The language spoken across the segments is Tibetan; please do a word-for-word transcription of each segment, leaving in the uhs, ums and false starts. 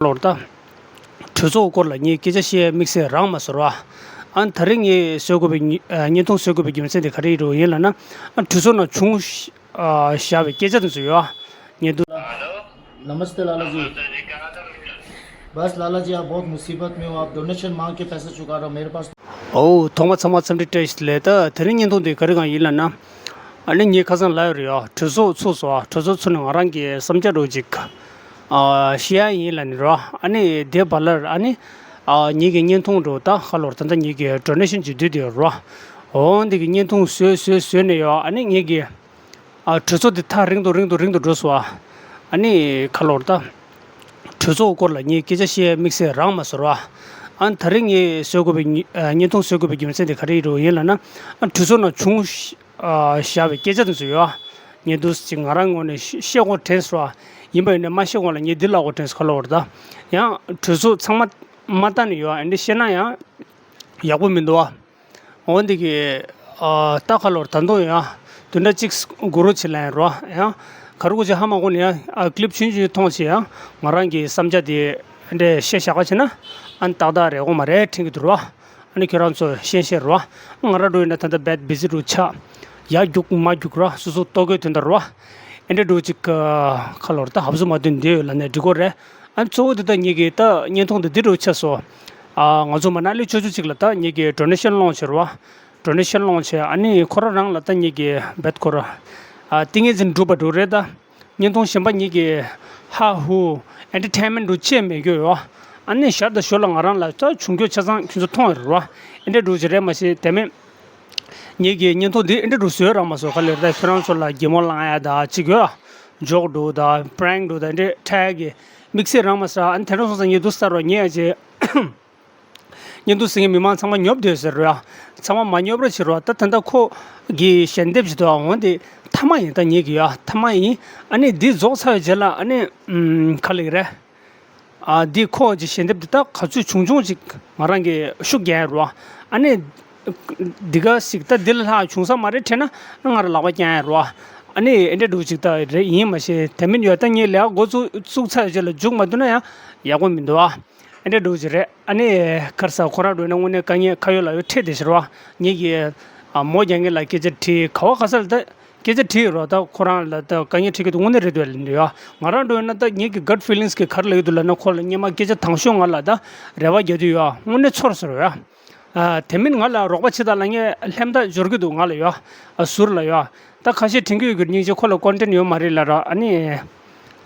ལོར་ད། གྲོས་ཚོགས་སྐོར་ལ་ངས་སྐད་ཆ་བཤད་དམིགས་བསལ་རག་མ་སོང་བ། ཨ་ད་རིང་ངས་བཟོ་དགོས་པའི་ཉི་ཨ་བརྙན་ཐུང་བཟོ་དགོས་པའི་རྒྱུ་མཚན་དེ་ག་རེ་ཡིན་རུང་ཡིན་ལབ་ན། ཨ་གྲོས་ཚོགས་ནང་བྱུང་ཨ་བཞག་པའི་སྐད་ཆ་དེ་ཚོ་ཡོད་ཨ། བརྙན་ཐུང་། नमस्ते लाला जी। बस लाला जी, आप बहुत मुसीबत में हो, आप डोनेशन मांग के पैसे चुका रहे हो मेरे पास। ཨོ་ཐོག་མ་ཚང་མ་འཚམས་འདྲི་བཀྲ་ཤིས་བདེ་ལེགས། ད་དེ་རིང་བརྙན་ཐུང་འདི་ག་རེ་གང་ཡིན་ལབ་ན། ཨ་ནི་ངས་ཁ་སང་ལབ་ཡོད་རེད་ཡ། གྲོས་ཚོགས་ཚུགས་སོང་ཨ། གྲོས་ཚོགས་ཚུགས་ནས་ང་རང་གི་བསམ་འཆར་རོ་ཅིག་ཨ་བཤད་ཡ་ཡིན་ལབ་ནི་རོ། ཨ་ནི་དེ་བར་ལ་ཨ་ནི་ཨ་ངེད་ཀྱི་བརྙན་ཐུང་རོ་ད་ཁ་ལོར་ད་ལྟ་ངེད་ཀྱི་ཌོ་ནེ་ཤན་ཅིག་བསྡུས་བསྡད་ཡོད་རོ། འོ་འདི་གི་བརྙན་ཐུང་བཟོས་བཟོས་བཟོས་ནས་ཡོད། ཨ་ནི་ངེད་ཀྱི་ཨ་གྲོས་ཚོགས་འདི་ཐག་རིང་དུ་རིང་དུ་རིང་དུ་འགྲོ་སོང་ཨ། ཨ་ནི་ཁ་ལོར་ད། གྲོས་ཚོགས་སྐོར་ལ་ངས་སྐད་ཆ་བཤད་དམིགས་བསལ་རག་མ་སོང་བ། ཨ་ད་རིང་ངས་བཟོ་དགོས་པའི་ཉི་ཨ་བརྙན་ཐུང་བཟོ་དགོས་པའི་རྒྱུ་མཚན་དེ་ག་རེ་ཡིན་རུང་ཡིན་ལབ་ན། ཨ་གྲོས་ཚོགས་ནང་བྱུང་ཨ་བཞག་པའི་སྐད་ཆ་དེ་ཚོ་ཡོད་ཨ། ཉེ་དུས་ཅིག་ང་རང་ངོས་ནས་བཤད་དགོས་དྲན་སོང་བ། ཡིན་པ་ཡིན་ནས་མ་བཤད་གོང་ལ་ངས་འདི་ལབ་དགོས་དྲན་སོང་ཁ་ལོ་བར་ད། ཡང་གྲོས་ཚོགས་ཚང་མ་མ་ལྟ་ནས་ཡོད་ཨ། འདི་བཤད་ན་ཡང་ཡག་པོ་མི་འདུག་ཨ། འོ་འདི་གི་ཨ་ད་ཁ་ལོར་ད་དུང་ཡང་དུས་འདྲ་གཅིག་གུ་རུ་ཆེ་ལ་ཡང་རོ། ཡང་ག་རུ་གུ་ཆེ་ཧ་མ་གོ་ནི་ཡང་ཨ་ཀླིབ་ཆུང་ཆུང་མཐོང་ཆེ་ཡང་ང་རང་གི་བསམ་འཆར་དེ་འདྲས་བཤད་བཞག་པ་བྱས་ན་ཨ་ནི་ཏག་ཏག་རེད་གོ་མ་རེད་དྲན་གི་འདུག་རོ། ཨ་ནི་ཁྱོད་རང་ཚོ་ཤེས་ཤེས་རོ། ང་རང་འགྲོ་ཡིན་ན་ད་ལྟ་བེད་བི་ཟི་རུ་ཆགས། ཡར་རྒྱུག་མར་རྒྱུག་རོ། སོ་སོ་ལྟོ་གོས་དོན་དག་རོ། ཨེ་འདྲས་འགྲོ་གཅིག་ཁ་ལོར་ད་ཧབ་སུ་མ་དོན་འདི་ཡོད་ལ་ནས་འགྲིག་གོ་རེད། ཨ་གཙོ་བོ་འདི་ལྟ་ངེད་ཀྱི་ད་བརྙན་ཐུང་འདི་འདི་འདྲ་ཆགས་སོང་། ཨ་ང་ཚོ་མ་ན་ལི་ཆོ་ཆོ་ཅིག་ལ་ད་ངེད་ཀྱི་ཌོ་ནེ་ཤན་སློང་བྱེད་རོ། ཌོ་ནེ་ཤན་སློང་བྱེད་ཨ་ནི་ཁོ་ར་རང་ལ་ད་ངེད་ཀྱི་བེད་ཁོ་ར། ཨ་ཏིང་ངེ་འཛིན་འགྲུབ་པ་འགྲོ་རེད་ད། བརྙན་ཐུང་གཞན་པ་ངེད་ཀྱི་ཧ་ཧུ་ཨེན་ཊར་ཊེན་མེན་ཊ་འགྲོ་ཅེས་མེད་རྒྱུ་ཡོད། ཨ་ནི་ཞར་དང་ཞོར་ལ་ང་རང་ལ་ད་བྱུང་རྒྱུ་ཆ་ཚང་ཁྱོད་ཚོ་མཐོང་ཡོད་རོ། ཨེ་འདྲས་འགྲོ་ཅིག་རེད་མ་ཤེས་དེ་མིན། ངེད་ཀྱི་བརྙན་ཐུང་འདི་ཨེ་འདྲས་འགྲོ་བཟོས་རང་མ་སོང་ཁ་ལེར་ད་ཁྱོད་རང་ཚོ་ལ་གད་མོ་ལངས་ཡ་ད་ཅིག་ཡོད། ཇོག་འགྲོ་ད་པྲེང་འགྲོ་ད་ཨེ་འདྲས་ཁྲ་ཡ་གི་དམིགས་བསལ་རང་མ་སོང་ཨ་ནི་དེ་རང་སོང་ཙང་ངེད་དུ་སར་བ་ཉེ་ཡ་ཅེ། བརྙན་ཐུང་གཟིགས་མཁན་མི་མང་ཚང་མ་ཉོབ་སྡོད་ཟེར་རོ་ཡ། ཚང་མ་མ་ཉོབ་ར་བྱེད་རོ། ད་ད་ལྟ་ཁོ་གི་ཞལ་འདེབས་བྱེད་དོ་འོང་དེ་མཐའ་མ་ཡིན་ད་ངེད་ཀྱི་ཡ་མཐའ་མ་ཡིན། ཨ་ནི་འདི་རྫོགས་ཚར་བའི་རྗེས་ལ་ཨ་ནི་ཨུམ་ག་ལེགས་རེད། ཨ་འདི་ཁོ་གི་ཞལ་འདེབས་འདི་ད་ག་ཚོད་བྱུང་བྱུང་ཅིག་ང་རང་གི་ཤུགས་རྒྱག་རོ། ཨ་ནི་འདི་ག་ཞིག་ད་འདི་ལ་ལྷག་བྱུང་ས་མ་རེད་དྲན་ན་ང་རང་ལག་པ་བརྐྱང་ཡ་རོ། ཨ་ནི་ཨེ་འདྲས་འགྲོ་ཅིག་ད་རེད་ཡིན་མ་ཤེས་དེ་མིན་ཡོད་ད་ངས་ལས་ཀ་འགོ་བཙུགས་བཙུགས་ཚར་བའི་རྗེས་ལ་མཇུག་མ་བསྡུ་ན་ཡང་ཡག་པོ་མི་འདུག་ཨ། ཨེ་འདྲས་འགྲོ་གི་རེད། ཨ་ནི་ཁར་ས་ཁོ་རང་འགྲོ་ན་དངོས་གནས་དཀའ་ངལ་ཁ་ཡོད་ལག་ཡོད་འཕྲད་བསྡད་ཤག་རོ། ངེད་ཀྱིས་ཨ་མོ་རྒྱག་མཁན་ལ་སྐད་ཆ་དྲིས་ག་བ་ག་ས་ལ་ད་སྐད་ཆ་དྲིས་རོ། ད་ཁོ་རང་ལ་ད་དཀའ་ངལ་འཕྲད་ཀྱི་འདུག་དངོས་གནས་རེད་འདུག་ལབ་འདུག་ཡ། ང་རང་འགྲོ་ཡོད་ན་ད་ངེད་ཀྱི་གཊ་ཕི་ལིང་སི་གི་ག་རེ་ལབ་ཀྱི་འདུག་ལབ་ན་ཁོ་ལ་སྔོན་མ་སྐད་ཆ་དང་ཤོས་ང་ལ་ད་རེ་བ་རྒྱག་དུས་ཡ་དངོས་གནས་ཚོར་ཟེར་རོ་ཡ། ཨ་དེ་མིན་ང་ལ་རོགས་པ་བྱེད་དང་ལབ་མཁན་ལྷན་ཐག་འབྱོར་གྱི་འདུག་ང་ལ་ཡ། ཨ་ཟུར་ལ་ཡ། ད་ཁ་ཤས་དྲན་གྱི་ཡོད་ཀྱི་སྙིང་རྗེ་ཁོ་ལ་ཀོན་ཊེན་ཊི་ཡོད་མ་རེད་ལབ་ར། ཨ་ནི།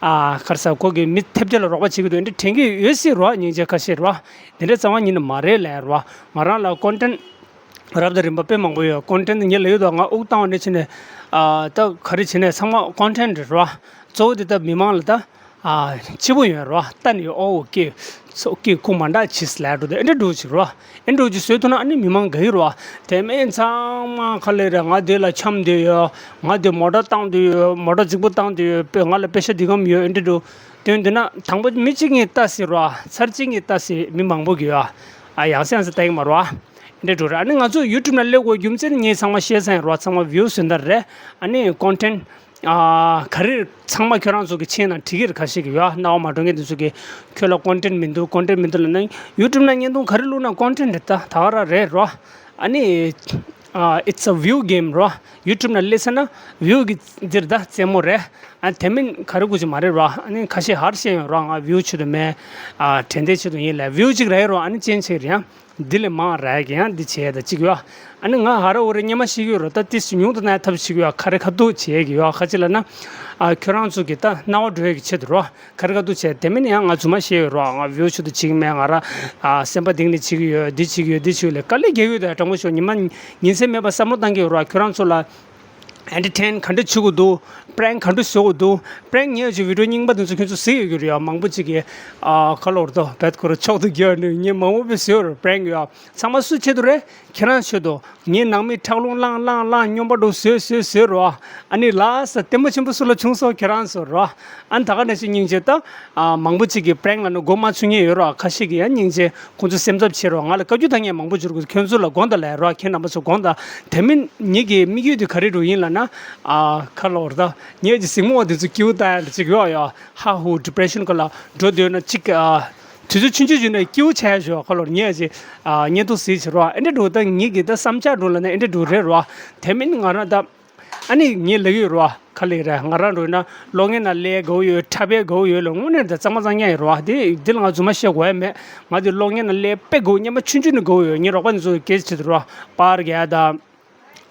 ཨ་ག་རེ་ཟ་ཁོ་གི་མི་ཐེབས་ཆེ་ལ་རོགས་པ་བྱེད་ཀྱི་འདུག་འདི་དྲན་གྱི་ཡོད་སྲིད་རོ། སྙིང་རྗེ་ཁ་ཤས་རོ། དེ་འདྲ་རྩ་བ་ཉིད་ནས་མ་རེད་ལབ་རོ། ང་རང་ལ་ཀོན་ཊེན་ཊི་རབ་དང་རིམ་པ་དཔེ་མང་པོ་ཡོད། ཀོན་ཊེན་ཊི་ཉེ་ལ་ཡོད་དོ་ང་དབུགས་བཏང་བ་ནས་ཕྱིན་ནས། ཨ་ད་ག་རེ་བྱེད་ནས་ཚང་མ་ཀོན་ཊེན་ཊི་རེད་རོ། གཙོ་བོ་དེ་ད་མི་མང་ལ་ད། ཨ་སྐྱིད་པོ་ཡོད་རོ། ལྟ་ནས་ཨོ་ཀེ། ཚོ་ཀེ་ཁུག་མ་འདྲ་ཆིས་ལ་འགྲོ་དེ་ཨེ་འདྲ་འགྲོ་ཅིག་རོ། ཨེ་འགྲོ་ཅིག་བཟོས་ཐུབ་ན་ཨ་ནི་མི་མང་དགའ་གི་རོ། དེ་མིན་ཚང་མ་ཁ་ལེ་རེད། ང་དེ་ལ་འཁྱམ་དེ་ཡོད། ང་དེ་མོ་ཊ་བཏང་དེ་ཡོད། མོ་ཊ་རྫིག་པོ་བཏང་དེ་ཡོད། པེ་ང་ལ་པེ་ཤ་འདི་གམ་ཡོད་ཨེ་འདྲ་འགྲོ། དོན་དེ་ན་དང་པོ་མི་གཅིག་ངས་ལྟ་སྲིད་རོ། ཚར་གཅིག་ངས་ལྟ་སྲིད་མི་མང་པོ་གི་ཡོད། ཨ་ཡང་སེ་ཡང་སེ་ལྟ་གི་མ་རོ། ཨེ་འདྲ་འགྲོ་ར། ཨ་ནི་ང་ཚོ་ཡུ་ཊུབ་ན་སླེབས་དགོས་རྒྱུ་མཚན་ངས་ཚང་མ་བཤད་ཚར་ཡིན་རོ། ཚང་མ་བིའུ་ཟོན་ད་རེད། ཨ་ནི་ཀོན་ཊེན་ཊི། ཨ་ག་རེ་ཚང་མ་ཁྱོད་རང་ཚོ་གི་མཆན་ནང་བྲིས་ཀྱི་རེད། ཁ་ཤས་ཀྱི་ཡོད་ཨ། རྣ་བ་མ་འགྲོ་མཁན་དེ་ཚོ་གི་ཁྱོད་ལ་ཀོན་ཊེན་ཊི་མི་འདུག་ཀོན་ཊེན་ཊི་མི་འདུག་ལབ་ན། ཡུ་ཊུབ་ན་བརྙན་ཐུང་ག་རེ་བླུགས་ན་ཀོན་ཊེན་ཊི་རེད་ད། ད་ག་རང་རེད་རོ། ཨ་ནི་ཨ་it's a view game རོ། ཡུ་ཊུབ་ན་སླེབས་ཚར་ན་བིའུ་གི་འདིར་ད་རྩེད་མོ་རེད། ཨ་དེ་མིན་ག་རེ་དགོས་ཀྱི་མ་རེད་རོ། ཨ་ནི་ཁ་ཤས་ཧར་བཤད་ཡོད་རོ། ང་བིའུ་བྱེད་དུ་མེད། ཨ་དྲན་རྟེན་བྱེད་དུ་ཡིན་ལ་བིའུ་གཅིག་རེད་རོ། ཨ་ནི་ཅན་ཆེ་རེད་ཡང་། འདི་ལས་མང་རག་གི་ཡང་འདི་བྱས་ད་ཅིག་ཡོད། ཨ་ནི་ང་ཧ་ར་འོ་རེ་སྙན་མ་ཞིག་ཡོད་རོ། ད་ཏིས་ཉུང་དུ་ན་ཐབས་ཤིག་ཡོད། ཁ་རེ་ཁ་ཐུག་བྱས་གི་ཡོད། ཁ་ཅིག་ལ་ན། ཨ་ཁྱོད་རང་ཚོ་གི་ད་རྣ་བ་འགྲོ་ཡ་གི་ཆེད་དུ་རོ། ཁ་རེ་ཁ་ཐུག་བྱས་དེ་མིན་ཡང་ང་རྫུན་མ་བཤད་ཡོད་རོ། ང་བིའུ་ཆུ་དུ་བྱེད་གི་མེད། ང་ར་ཨ་སེམས་པ་གཏིང་ནས་བྱེད་གི་ཡོད། འདི་བྱེད་གི་ཡོད། འདི་བྱེད་གི་ཡོད་ལས་དཀའ་ལས་རྒྱག་གི་ཡོད། ད་དྲང་པོ་ཤོད་ཉི་མ་ཉིན་མཚན་མེད་པར་བསམ་བློ་བཏང་གི་ཡོད་རོ། ཁྱོད་རང་ཚོ་ལ། ཨེན་ཊར་ཊེན་ག་འདྲ་བྱེད་དགོས་འདུག་པྲེང་ག་འདྲ་བཟོ་དགོས་འདུག་པྲེང་ཉེ་ཡོད་ཀྱི་བི་ཌིའོ་རྙིང་པ་དེ་ཚོ་ཁྱོད་ཚོ་གཟིགས་ཡོད་ཀྱི་རེད་ཡ། མང་པོ་ཅིག་གིས་ཨ་ཁ་ལོར་དོ་བེད་ཁོ་ར་མཆོག་ཏུ་གྱུར་ནས་ངས་མང་པོ་བཟོས་ཡོད་རེད། པྲེང་ཡ་ཚང་མ་སུ་ཆེད་དུ་རེད། ཁྱེད་རང་ཆེད་དུ། ངའི་ནང་མི་ཁྲག་རླུང་ལངས་ལངས་ལངས་སྨྱོན་པ་འདྲ་བཟོས་བཟོས་བཟོས་རོ། ཨ་ནི་ལགས་སོ་ལྟད་མོ་ཆེན་པོ་སུ་ལ་བྱུང་སོང་ཁྱེད་རང་ཚོ་རོ། ཨ་ནི་ད་ག་ནང་བཞིན་སྙིང་རྗེ་ད། ཨ་མང་པོ་ཅིག་གིས་པྲེང་ལབ་ན་མགོ་མ་ཚོས་མཁན་ཡོད་རོ། ཁ་ཤས་ཀྱིས་ཡང་སྙིང་རྗེ། ཁོང་ཚོ་སེམས་འཚབ་བྱེད་རོགས། ང་ལ་བཀའ་བཀྱོན་བཏང་མཁན་མང་པོ་འབྱོར་གི་འདུག་ཁྱོད་ཚོ་ལ་དགོངས་དག་ལབ་རོགས། ཁྱེད་རྣམ་པ་ཚོ་དགོངས་དག་དེ་མིན་ངེད་ཀྱི་དམིགས་ཡུལ་དེ་ག་རེ་རུ་ཡིན་ལབ་ན། ན། ཨ་ཁ་ལོར་ད་ངས་ཀྱི་གཟིགས་མོ་བ་དེ་ཚོ་སྐྱིད་པོ་ལྟ་ཡ་འདྲ་ཅིག་ཡོད་ཡ། ཧ་ཧུ་ཌི་པི་རེ་ཤན་ག་ལ་འགྲོ་འདོད་ན་ཅིག་ཨ་དུས་ཚོད་ཆུང་ཆུང་བྱུང་ན་སྐྱིད་པོ་ཆགས་ཡ་ཞོ། ཁ་ལོར་ངས་ཀྱི་ཨ་བརྙན་ཐུང་གཟིགས་བྱེད་རོགས། ཨེ་འདྲ་འགྲོ་ད་ངས་ཀྱི་ད་བསམ་འཆར་འགྲོ་ལ་ན་ཨེ་འདྲ་འགྲོ་རེད་རོགས། དེ་མིན་ང་རང་ད་ཨ་ནི་ངས་ལབ་ཡོད་རོགས། ཁ་ལེ་རེད། ང་རང་འགྲོ་ན་གློག་བརྙན་ན་ལས་དགའ་བོ་ཡོད། འཁྲབ་པའི་དགའ་བོ་ཡོད་ལ་དངོས་གནས་ད་གཙང་མ་གཙང་རྐྱང་ཡིན་རོགས། དེ་འདི་ལ་ང་རྫུན་མ་བཤད་དགོས་ཡ་མེད། ང་དེ་གློག་བརྙན་ན་ལས་དཔེ་དགའ་བོ་སྙན་པ་ཆུང་ཆུང་ནས་དགའ་བོ་ཡོད། ངའི་རོགས་པ་འདི་ཚོ་སྐད་ཆ་དྲིས་དུས་རོགས། པར་རྒྱག་ཡ་ད།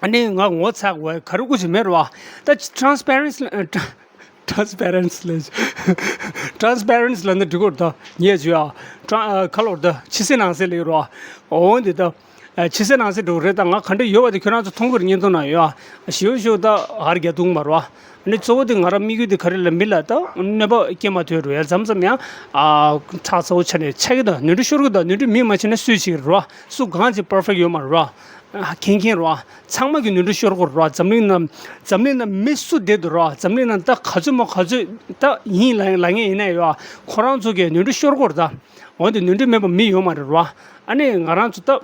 ཨ་ནི་ང་ངོ་ཚ་དགོས་ག་རེ་དགོས་ཞིག་མེད་རོ། ད་transparency ལ་transparency ལ་transparency ལ་ནི་འགྲིག་གོ་ད་ཉེས་བྱུས་ཨ། ཁ་ལོར་ད་ཕྱི་གསལ་ནང་གསལ་ལ་ཡོད་རོ། འོ་འདི་ད་ཕྱི་གསལ་ནང་གསལ་འགྲོ་རེད། ད་ང་ག་འདྲ་ཡོད་པ་དེ་ཁྱོད་རང་ཚོ་མཐོང་གི་རེད། བརྙན་ཐུང་ནང་ཡོད་ཨ། ཞིའུ་ཞིའུ་ད་ཧར་རྒྱ་ཐུང་མ་རོ། ཨ་ནི་གཙོ་བོ་དེ་ང་རང་དམིགས་ཡུལ་དེ་ག་རེ་ལ་མི་ལ་ད་གནོད་པ་སྐྱེལ་མ་ཐུབ་རོ། ཡ་མཚམས་མཚམས་ཡང་ཨ་ཁྲག་ཚ་བོ་ཆ་ནས་ཆགས་ཀྱི་ད་ནོར་འཁྲུལ་ཤོར་གི་ད། ནོར་འཁྲུལ་མི་མ་བྱེད་ན་སུས་བྱེད་ཀྱི་རོ། སུ་གང་ཅིག་པར་ཕེག་ཡོད་མ་རོ། མཁན་མཁན་རོ། ཚང་མ་གི་ནོར་འཁྲུལ་ཤོར་གོ་རོ། འཛམ་གླིང་ནང་འཛམ་གླིང་ནང་མི་སུ་བསྡད་འདུག་རོ། འཛམ་གླིང་ནང་ད་ག་ཚོད་མོ་ག་ཚོད་ད་ཡིན་ལ་ལ་ངེས་ཡིན་ན་ཡོ། ཁོ་རང་ཚོ་གི་ནོར་འཁྲུལ་ཤོར་གོ་རོ་ད། འོན་ཏེ་ནོར་འཁྲུལ་མེད་པ་མི་ཡོད་མ་རེད་རོ། ཨ་ནི་ང་རང་ཚོ་ད་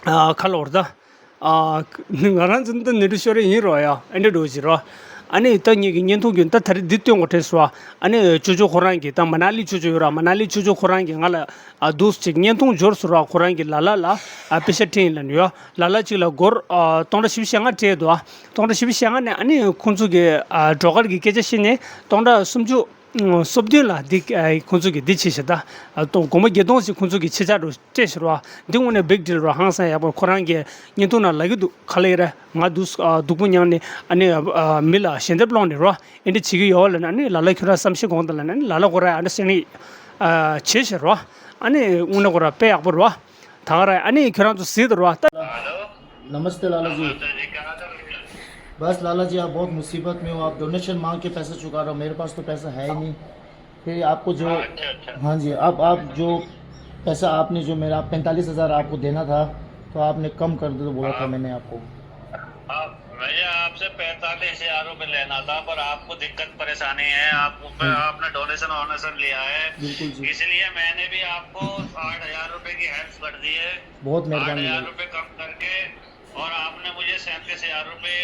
ཨ་ཁ་ལོར་ད་ཨ་ང་རང་ཚོ་ད་ནོར་འཁྲུལ་ཤོར་རེ་ཡིན་རོ་ཡ། ཨ་འདྲ་འགྲོ་བཞིན་རོ། ཨ་ནི་ད་ངེད་ཀྱི་བརྙན་ཐུང་གི་ད་ད་རེས་འདི་སྟོན་གོ་དྲན་སོ། ཨ་ནི་ཅོ་ཅོ་ཁོ་རང་གི་ད་མ་ན་ལི་ཅོ་ཅོ་ཡོད་ར། མ་ན་ལི་ཅོ་ཅོ་ཁོ་རང་གི་ང་ལ་ཨ་འདུག་ཅིག་བརྙན་ཐུང་འབྱོར་སོང་ར། ཁོ་རང་གི་ལ་ལ་ལ་ཨ་པེ་ཤ་སྤྲད་ཡིན་ལབ་ནས་ཡོད། ལ་ལ་གཅིག་ལ་སྒོར་ཨ་སྟོང་ཕྲག་བཞི་བཅུ་ཞེ་ལྔ་སྤྲད་འདུག་ཨ། སྟོང་ཕྲག་བཞི་བཅུ་ཞེ་ལྔ་ནས་ཨ་ནི་ཁོང་ཚོ་གི་ཨ་སྒྲོལ་དཀར་གྱི་སྐད་ཆ་བཤད་ནས་སྟོང་ཕྲག་སུམ་ཅུ་སོ་བདུན་ལ་འདི་ཨ་ཁོང་ཚོ་གི་འདི་བྱས་ཤག་ད། ཨ་སྟོང་སྒོར་མོ་བརྒྱད་སྟོང་ཞིག་ཁོང་ཚོ་གི་ཆེད་བཅར་རུ་སྤྲད་ཤག་ར། འདི་དངོས་གནས་བིག་ཌིལ་ར། ཧང་སང་ཡག་པོ། ཁོ་རང་གི་བརྙན་ཐུང་ནང་ལབ་ཀྱི་འདུག་ཁ་ལེ་ར། ང་སྡུག་ཨ་སྡུག་པོ་མྱངས་ནས་ཨ་ནི་ཨ་མི་ལ་ཞལ་འདེབས་སློང་ནས་རོ། ཨེ་འདྲ་བྱེད་ཀྱི་ཡོད་ལབ་ན། ཨ་ནི་ལ་ལ་ཁྱོད་རང་བསམ་ཤེས་དགོངས་དང་ལབ་ན། ཨ་ནི་ལ་ལ་ཁོ་རང་ཨ་འདྲ་སེང་ནི་ཨ་བྱེད་ཤེས་རོ། ཨ་ནི་དངོས་གནས་ཁོ་རང་དཔེ་ཡག་པོ་རོ། ད་ག་ར་ཨ་ནི་ཁྱོད་རང་ཚོ་གཟིགས་དང་རོ། ད་नमस्ते लाला जी। बस लाला जी, आप बहुत मुसीबत में हो, आप डोनेशन मांग के पैसा चुका रहे हो, मेरे पास तो पैसा है ही नहीं। फिर आपको जो, अच्छा, अच्छा। हाँ जी, अब आप जो पैसा आपने जो मेरा पैंतालीस हजार आपको देना था, तो आपने कम कर दो बोला था हाँ। मैंने आपको। हाँ, भैया, आपसे पैंतालीस हजार रुपये लेना था, पर आपको दिक्कत परेशानी है, आपको, हम्म। आपने डोनेशन वोनेशन लिया है, बिल्कुल जी। इसलिए मैंने भी आपको आठ हजार रुपये की हेल्प कर दी है। बहुत मेहरबानी आठ हजार भाई। रुपये कम करके, और आपने मुझे सैंतीस हजार रुपये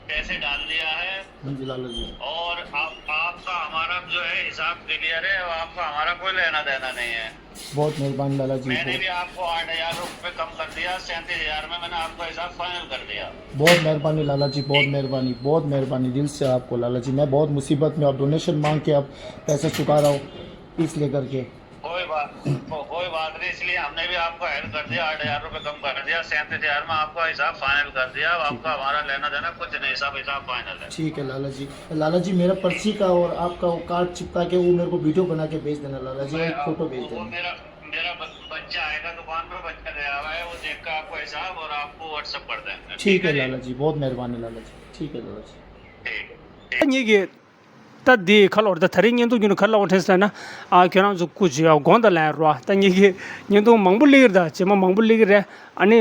पैसे डाल दिया है। हाँ जी लाला जी। और आप, आपका हमारा जो है हिसाब क्लियर है, और आपका हमारा कोई लेना देना नहीं है। बहुत मेहरबानी लाला जी, मैंने बहुत भी आपको आठ हजार रुपये कम कर दिया, सैंतीस हजार में मैंने आपका हिसाब फाइनल कर दिया। बहुत मेहरबानी लाला जी, बहुत मेहरबानी, बहुत मेहरबानी दिल से आपको लाला जी। मैं बहुत मुसीबत में, आप डोनेशन मांग के आप पैसा चुका रहा हो, इस लेकर के। कोई बात, को-, कोई बात नहीं, इसलिए हमने भी आपको हेल्प कर दिया, आठ हजार रुपये कम कर दिया, सैंतीस हजार में आपका हिसाब फाइनल कर दिया। अब आपका हमारा लेना देना कुछ नहीं, सब हिसाब फाइनल है। ठीक है लाला जी। लाला जी, मेरा पर्ची का और आपका वो कार्ड चिपका के वो मेरे को वीडियो बना के भेज देना लाला जी, और एक फोटो भेज देना। मेरा, मेरा ब-, बच्चा आएगा दुकान पे, बच्चा ले आ रहा है, वो देख कर आपको हिसाब और आपको WhatsApp कर देंगे। ठीक है लाला जी, बहुत मेहरबानी लाला जी। ठीक है लाला जी। ठीक है। ད་འདི་ཁ་ལོར་ད་ད་རེས་བརྙན་ཐུང་བརྒྱུད་ནས་ག་རེ་ལབ་དགོས་དྲན་སོང་ལབ་ན། ཨ་ཁྱོད་རང་ཚོ་སྐུ་མཁྱེན་ཡ་དགོངས་དག་ལབ་ཡ་རོ། ད་ངེད་ཀྱི་བརྙན་ཐུང་མང་པོ་སླེབས་ཀྱི་རེད། ད་རྗེས་མ་མང་པོ་སླེབས་ཀྱི་རེད། ཨ་ནི་ད་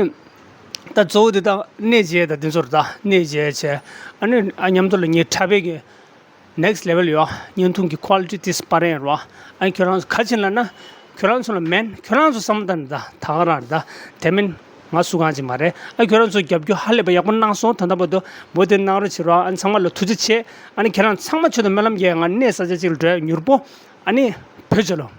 གཙོ་བོ་དེ་ད་གནས་མཇལ་ད་འདི་ཚོ་རེད། ད་གནས་མཇལ་བྱས། ཨ་ནི་ཨ་མཉམ་དུ་ལ་ངའི་འཁྲབ་པའི་གི་next level ཡོད། བརྙན་ཐུང་གི་quality དེ་སྤར་ཡ་རོ། ཨ་ཁྱོད་རང་ཚོ་ག་རེ་བྱེད་ལབ་ན། ཁྱོད་རང་ཚོ་ལ་མེན། ཁྱོད་རང་ཚོ་བསམ་བློ་བཏང་ནས་ད་ད་ག་རང་རེད། ད་དེ་མིན་ང་སུ་གང་ཅིག་མ་རེད། ཨ་ཁྱོད་རང་ཚོ་རྒྱབ་སྐྱོར་ཧ་ལས་པ་ཡག་པོ་གནང་སོང་། ད་ལྟ་བར་དུ་འོ་དེ་གནང་རོགས་བྱེད་རོགས། ཨ་ཚང་མ་ལ་ཐུགས་རྗེ་ཆེ། ཨ་ནི་ཁྱེད་རང་ཚང་མ་མཆོད་དོ་སྨོན་ལམ་རྒྱག་ང་གནས་ས་ཆ་གཅིག་ལ་འགྲོ་ཡ་མྱུར་པོ་ཨ་ནི་བོད་ཆེ་ལོ།